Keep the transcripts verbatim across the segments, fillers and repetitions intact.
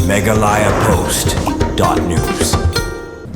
Meghalaya Post dot news.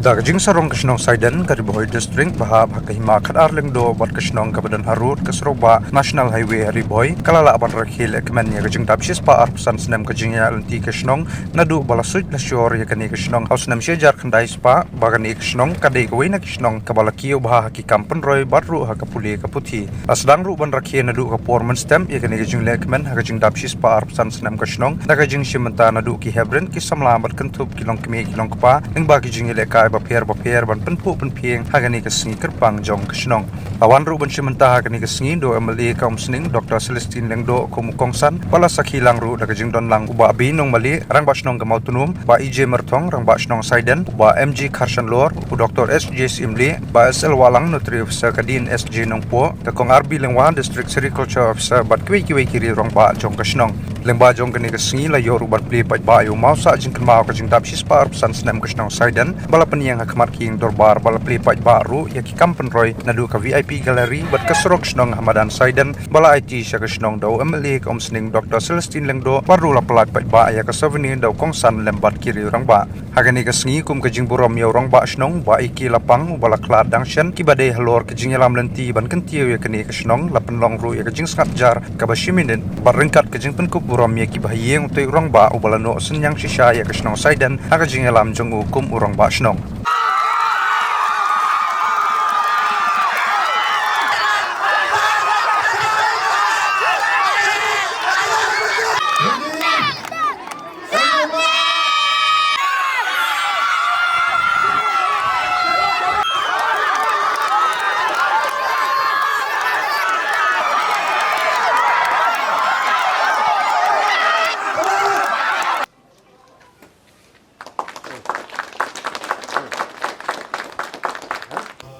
Da ka jingsarong ka shnong Saiden ka Ri Bhoi District ba hap ha ka hima khatar Lyngdoh bad ka shnong kaba don harud ka surok ba National Highway ha Ri Bhoi ka la lah ban rakhe lehkmen ïa ka jingdap shispah arphew san snem ka jingïaid lynti ka shnong naduh ba la suit la shor ïa kane ka shnong ha u snem shi hajar khyndai spah ba kane ka shnong ka dei kawei na ki shnong kaba la kiew bha ha ki kam pynroi bad ruh ha ka pule ka puthi. La sdang ruh ban rakhe naduh ka por mynstep ïa kane ka jinglehkmen ha ka jingdap shispah arphew san snem ka shnong da ka jingshim bynta naduh ki heprit ki samla bad kynthup ki longkmie ki longkpa lyngba ki jingïalehkai bapher bapher ban pynphuh pynphieng ha kane ka sngi kyrpang jong ka shnong. La wan ruh ban shim bynta ha kane ka sngi da u M L A ka Umsning Doctor Celestine Lyngdoh kum u kongsan, ba la sakhi lang ruh da ka jingdon lang u Bah B Nongmali, Rangbah Shnong ka Mawtnum, Bah E J Myrthong, Rangbah Shnong Saiden, u Bah M G Kharshanlor, u Doctor S J Syiemlieh, Bah S L Wahlang, Notary Officer ka D N S J Nongpoh, ka Kong R B Lyngwa, District Sericulture Officer, bad kiwei kiwei ki rangbah jong ka shnong. Lyngba jong kane ka sngi la ïoh ruh ban plie paidbah ïa u mawsah jingkynmaw ka jingdap shispah arphew san snem ka shnong Saiden, ba la pynïeng ha khmat ka ïing dorbar, ba la plie paidbah ruh ïa ki kam pynroi naduh ka V I P gallery bad ka surok shnong ha madan Saiden, ba la aiti sha ka shnong da u M L A ka Umsning Doctor Celestine Lyngdoh, bad ruh la pyllait paidbah ïa ka souvenir da u kongsan lem bad ki riew rangbah. Ha kane ka sngi kum ka jingburom ïa u rangbah shnong Bah Eki Lapang uba la khlad dang shen kiba dei halor ka jingïalam lynti ban kyntiew ïa kane ka shnong, la pynlong ruh ïa ka jingsngap jar kaba shi minit bad ryngkat ka jingpynkup burom ïa kiba ha ïing utei u rangbah uba la noh synñiang shisha ïa ka shnong Saiden ha ka jingïalam jong u kum u rangbah shnong.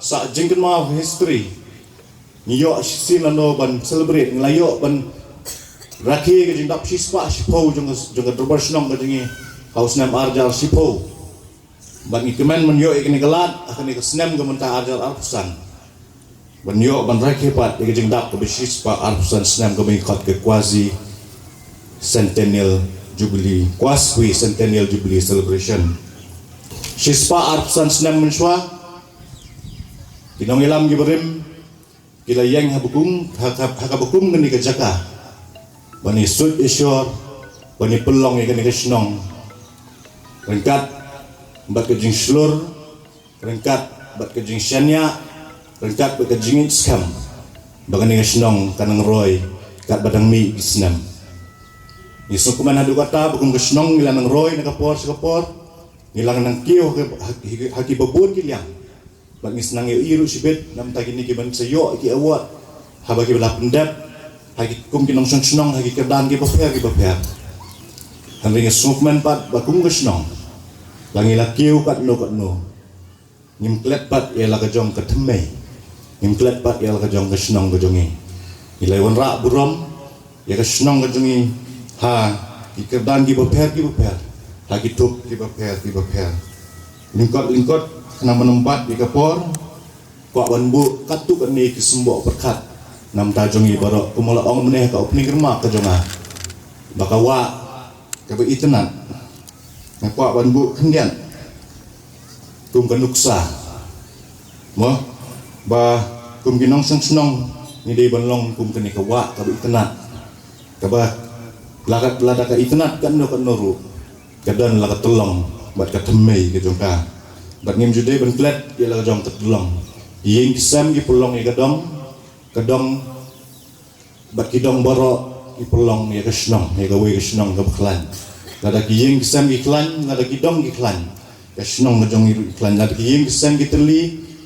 Sa jingkynmaw history. Ngi ïoh shisien lano ban celebrate, ngi la ïoh ban rakhe ka jingdap shispah shiphew jong ka, jong ka dorbar shnong ka jong ngi ha u snem ar hajar shiphew. Bad ngi kmen ban ïoh ïa kane ka lad ha kane ka snem ka mynta ar hajar arphew san. Ban ïoh ban rakhe pat ïa ka jingdap kaba shispah arphew san snem kaba ngi khot ka quasi centennial jubilee, quasi centennial jubilee celebration. Shispah arphew san snem mynshuwa, ki nongïalam ki barim ki la ïeng ha ba kum, ha, ha, ha kaba kum kane ka jaka ban ïa suit ïa shor, ban ïa pynlong ïa kane ka shnong ryngkat bad ka jingshlur, ryngkat bad ka jingshaniah, ryngkat bad ka jingïeit skhem ba kane ka shnong kan nang roi katba dang mih ki snem. Ngi sngewkmen haduh katta ba kum ka shnong ngi la nang roi na ka por sha ka por, ngi la nang kiew ha ki, ha ki, ha kiba bun ki liang. Bad ngi sa nang ïohi ruh shibit namar kine kiban sa ïoh ki award haba kiba la pyndep ha ki kum ki nongshong shnong ha ki kyrdan kiba pher kiba pher. Hynrei ngi sngewkmen pat ba kum ka shnong la ngi la kiew katno katno, ngim klet pat ïa la ka jong ka thymmei, ngim klet pat ïa la ka jong ka shnong ka jong ngi. Ngi la wanrah burom ïa ka shnong ka jong ngi ha ki kyrdan kiba pher kiba pher, ha ki thup kiba pher kiba pher. Lyngkot lyngkot khnang ban ym bat ïa ka por, kwah ban buh katto katne ki symboh pyrkhat na bynta jong ngi baroh, kumba la ong mynne ha ka opening remark ka jong nga, ba ka wah kaba itynnad. Nga kwah ban buh khyndiat kum ka nuksa, mo, ba kum ki nongshong shnong ngi dei ban long kum kane ka wah kaba itynnad, kaba lada, lada ka itynnad katno katno ruh, ka don la ka tyllong bad ka thymmei ka jong ka. Bad ngim ju dei ban klet ïa la ka jong ka tyllong. Ki ïing ki sem ki pynlong ïa ka dong, ka dong bad ki dong baroh ki pynlong ïa ka shnong, ïa kawei ka shnong kaba khlaiñ. Lada ki ïing ki sem ki khlaiñ, lada ki dong ki khlaiñ, ka shnong ka jong ngi ruh ki khlaiñ. Lada ki ïing ki sem ki tyrli,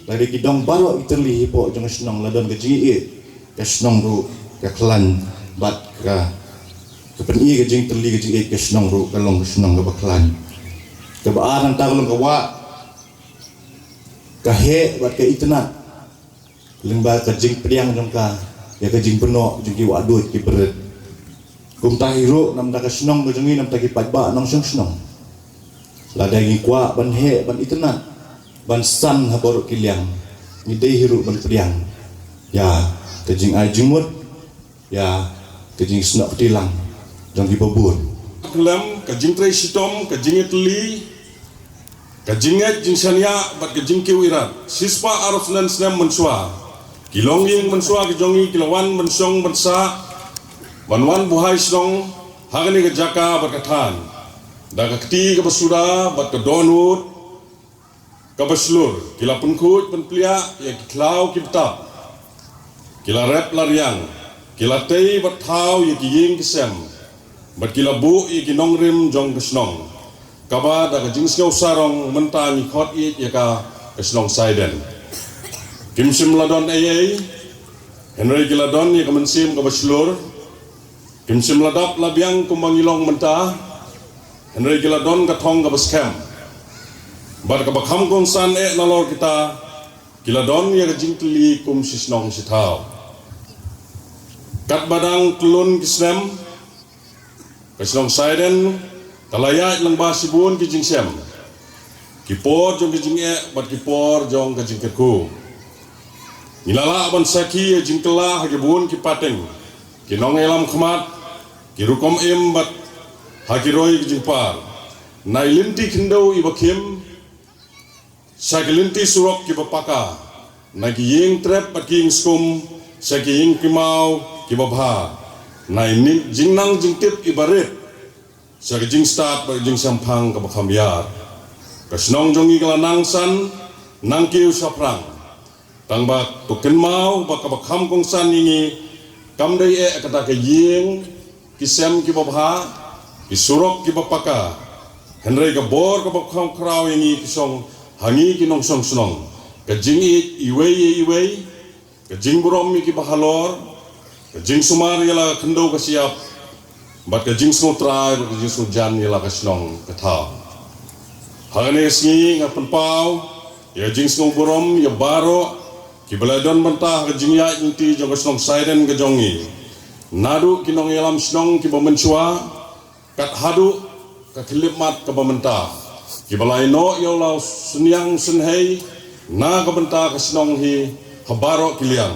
lada ki dong baroh ki tyrli hapoh jong ka shnong, la don ka jingïeit, ka shnong ruh ka khlaiñ. Bad ka, ka pyni ka jingtyrli ka jingïeit, ka shnong ruh ka long ka shnong kaba khlaiñ. Kaba ar nangta ka long ka wah, ka heh bad ka itynnad lyngba ka jingpdiang jong ka ïa ka jingpynnoh jong ki wahduid ki barit. Kumta hi ruh na bynta ka shnong ka jong ngi, na bynta ki paidbah nongshong shnong, lada ngi kwah ban heh ban itynnad ban san ha baroh ki liang, ngi dei hi ruh ban pdiang ïa ka jingai jingmut, ïa ka jingsnoh kti lang jong kiba bun. Khlem ka jingtrei shitom, ka jingïatylli, ka jingngeit jingshaniah bad ka jingkiew irat. Shispah arphew snem mynshuwa, ki longïing mynshuwa ki jong ngi ki la wan ban shong ban sah, ban wan buhai shnong ha kane ka jaka bad ka thaiñ da ka kti kaba suda bad ka dohnud kaba shlur. Ki la pynkhuid pynpliah ïa ki khlaw ki btap, ki la rep la riang, ki la tei bad thaw ïa ki ïing ki sem, bad ki la buh ïa ki nongrim jong ka shnong, kaba da ka jingsngew sarong mynta ngi khot ïa ka, ka shnong Saiden. Kim shym la don ei ei, hynrei ki la don ïa ka mynsiem kaba shlur. Kim shym la dap la biang kumba ngi long mynta, hynrei ki la don ka thong kaba skhem bad kaba kham kongsan eh nalor kita. Ki la don ïa ka jingtylli kum shi shnong shi thaw. Katba dang kyllon ki snem, ka shnong Saiden ka la ïaid lyngba shibun ki jingshem, ki por jong ki jingeh bad ki por jong ka jingkyrkhu. Ngi la lah ban sakhi ïa jingkylla ha ki bun ki pateng, ki nongïalam khmat, ki rukom im bad ha ki roi ki jingpar. Na i lynti khyndew iba khim, sha ki lynti surok kiba paka, na ki ïing trep bad ki ïing skum, sha ki ïing ki maw kiba bha, na i jingnang jingtip iba rit, sha ka jingstad bad ka jingshemphang kaba kham ïar. Ka shnong jong ngi ka la nang san nang kiew shaphrang. Tang ba to kynmaw ba kaba kham kongsan ïa ngi kam dei eh kata ka ïing ki sem kiba bha, ki surok kiba paka, hynrei ka bor kaba kham khraw ïa ngi ki shong ha ngi ki nongshong shnong, ka jingïeit iwei ïa iwei, ka jingburom ïa kiba halor, ka jingsumar ïa la ka khyndew ka shyiap, bad ka jingsngewtrai bad ka jingsngewjan ïa la ka shnong ka thaw. Ha kane ka sngi nga pynpaw ïa ka jingsngewburom ïa baroh kiba la don bynta ha ka jingïaid lynti jong ka shnong Saiden ka jong ngi, naduh ki nongïalam shnong kiba mynshuwa kat haduh ka khyllipmat kaba mynta, kiba la ïehnoh ïa u synñiang synhei na ka bynta ka shnong hi ha baroh ki liang.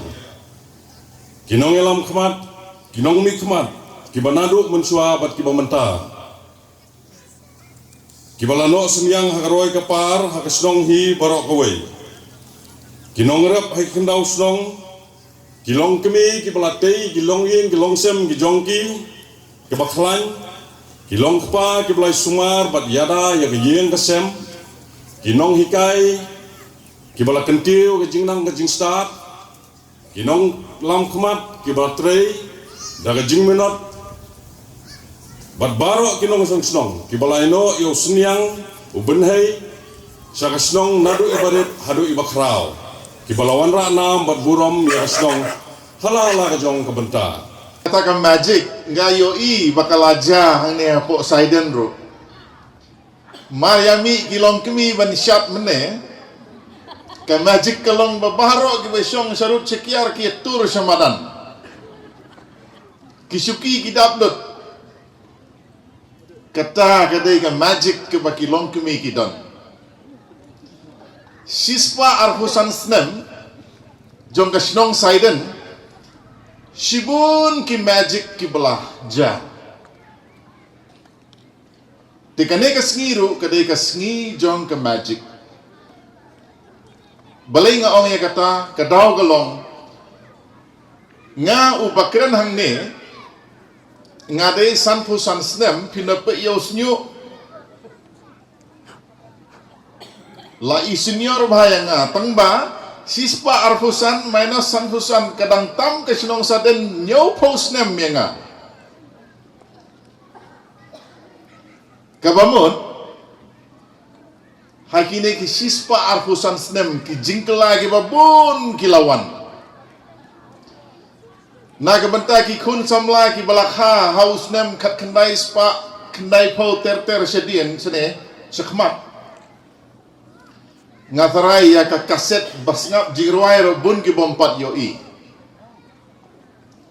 Ki nongïalam khmat, ki nongmihkhmat kiba naduh mynshuwa bad kiba mynta, kiba la noh synñiang ha ka roi ka par ha ka shnong hi baroh kawei. Ki nongrep ha ki khyndew shnong, ki longkmie kiba la tei ki longïing ki longsem ki jong ki kiba khlaiñ, ki longkpa kiba la sumar bad ïada ïa ka ïing ka sem, ki nonghikai kiba la kyntiew ka jingnang ka jingstad, ki nongïalam khmat kiba la trei da ka jingminot, bad baroh ki nongshong shnong kiba la ïehnoh ïa u synñiang u bynhei sha ka shnong naduh iba rit haduh iba khraw, kiba la wanrah nam bad burom ïa ka shnong ha la la ka jong ka bynta. Kata ka magic nga ïohi ba ka la jia hangne hapoh Saiden ruh. Mar ïa mih ki longkmie ban shad mynne, ka magic ka long ba baroh kiba shong sharud shakiar ki tur sha madan, ki shuki ki dap lut. Kata ka dei ka magic kaba ki longkmie ki don. Shispah arphew san snem jong ka shnong Saiden, shibun ki magic kiba la jia. Te kane ka sngi ruh ka dei ka sngi jong ka magic. Balei nga ong ïa kata? Ka daw ka long, nga uba kren hangne, nga dei sanphew san snem, phin da peit ïa u shñiuh. La i senior bha ïa nga, tang ba shispah arphew san minus sanphew san ka dang tam ka shnong Saiden hynñiewphew snem ïa nga. Kaba mut, ha kine ki shispah arphew san snem ki jingkylla kiba bun ki la wan. Na ka bynta ki khun samla kiba la kha ha u snem khatkhyndai spah khyndaiphew ter ter shadien shane shakhmat, nga tharai ïa ka kaset ba sngap jingrwai ruh bun ki bym pat ïohi.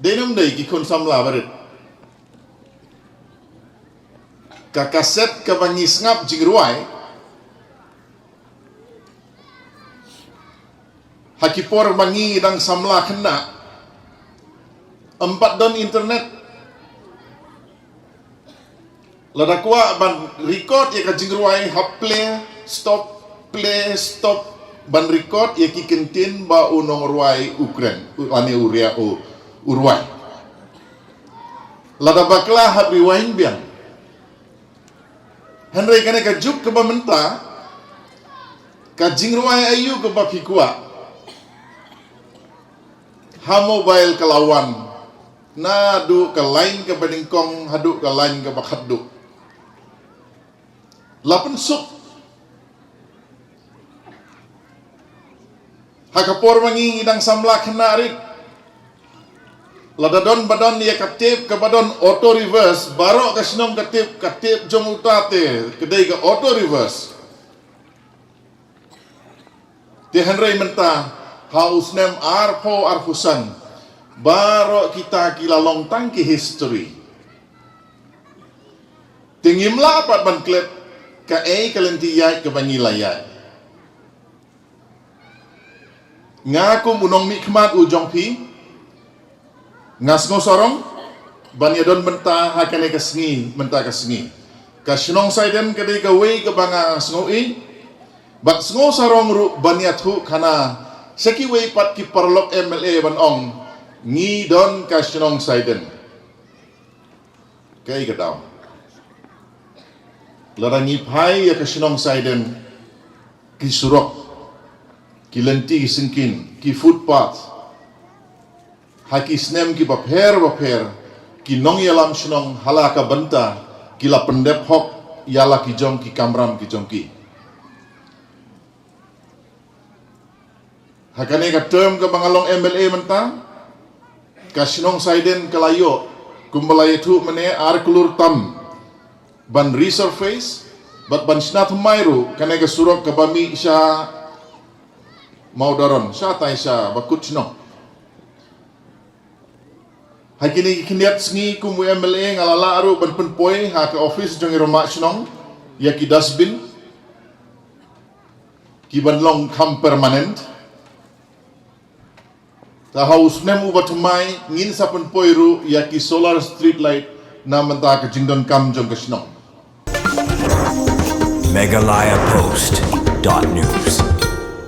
Dei ne ym dei ki khun samla barit? Ka kaset kaba ngi sngap jingrwai ha ki por ba ngi dang samla khynnah, ym pat don internet. Lada kwah ban record ïa ka jingrwai, hap play stop, play stop, ban record ïa ki kyntien ba u nongrwai u kren, u, lane u ria u, u rwai. Lada bakla, hap rewind biang. Hynrei kane ka juk kaba mynta, ka jingrwai aïu kaba phi kwah, ha mobile ka la wan, naduh ka line kaba nyngkong haduh ka line kaba khatduh. La pynsuk. Ha ka por ma ngi, ngi dang samla khynnah rit, lada don ba don ïa ka tape kaba don auto reverse, baroh ka shnong ka tip, ka tape jong uta te ka dei ka auto reverse. Te hynrei mynta, ha u snem arphew arphew san, baroh kita ki la long tang ki history. Te ngim lah pat ban klet kaei ka lynti ïaid kaba ngi la ïaid. Nga kum u nongmihkhmat u jong phi, nga sngew sarong ban ïadon bynta ha kane ka sngi, mynta ka sngi. Ka shnong Saiden ka dei kawei kaba nga sngew ïeit, bad sngew sarong ruh ban ïathuh khana sha kiwei pat ki paralok M L A ban ong, ngi don ka shnong Saiden. Kaei ka daw? Lada ngi phai ïa ka shnong Saiden, ki surok, ki lynti ki syngkien, ki footpath, ha ki snem kiba pher ba pher, ki nongïalam shnong ha la ka bynta ki la pyndep hok ïa la ki jong ki kamram ki jong ki. Ha kane ka term kaba nga long M L A mynta, ka shnong Saiden ka la ïoh, kumba la ïathuh mynne, ar klur tam ban resurface bad ban shna thymmai ruh kane ka surok kaba mih sha Mawdaron, shatai sha bakut shnong. Ha kine ki khyndiat sngi kum u M L A nga la lah ruh ban pynpoi ha ka office jong i rangbah shnong ïa ki dustbin ki ban long kham permanent. Te ha u snem uba thymmai ngin sa pynpoi ruh ïa ki solar street light na bynta ka jingdonkam jong ka shnong. Meghalaya Post dot news.